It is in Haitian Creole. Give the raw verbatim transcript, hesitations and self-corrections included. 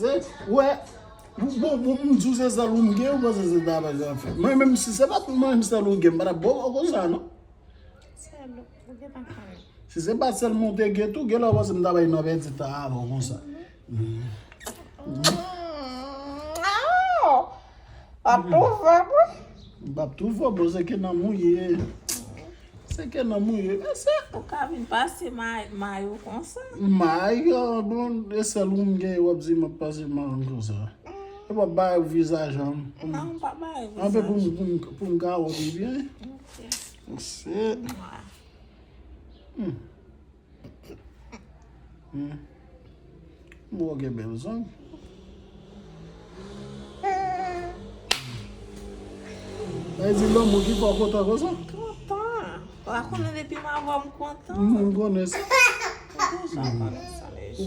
Se, wè, bon, bon, m di w se sèl ou m gen, ou panse se travay sa fè. Mwen menm, si se pa t mwen menm sèl ou gen, m pa t ap ba w konsa, non. Sèl ou, ou gentan konnen. Si se pa t sèl mwen ou te gen tou, gen lè w panse m ta bay nan pèdi ta avè w konsa. Mm. Ap tou fè, wi. M p ap tou fè, bon, se ke nan mouye. Se ke nan mouye, mesye. Ou ka vin pase may, may ou konsa. May, bon, e sèl ou m gen, w ap di m ap pase may konsa. E w ap bay vizaj an. Non, m pa bay vizaj. Anpe pou m, pou m, pou m ka wè pi byen. Ok. Mesye. Mwa. Hmm. Hmm. Bon, gen bèl zong. Sa vle di lanmou ki fè w kontan konsa? Kontan. Ou pa konnen depi m avè w m kontan? M konnen sa. Ou deja konnen sa, mesye.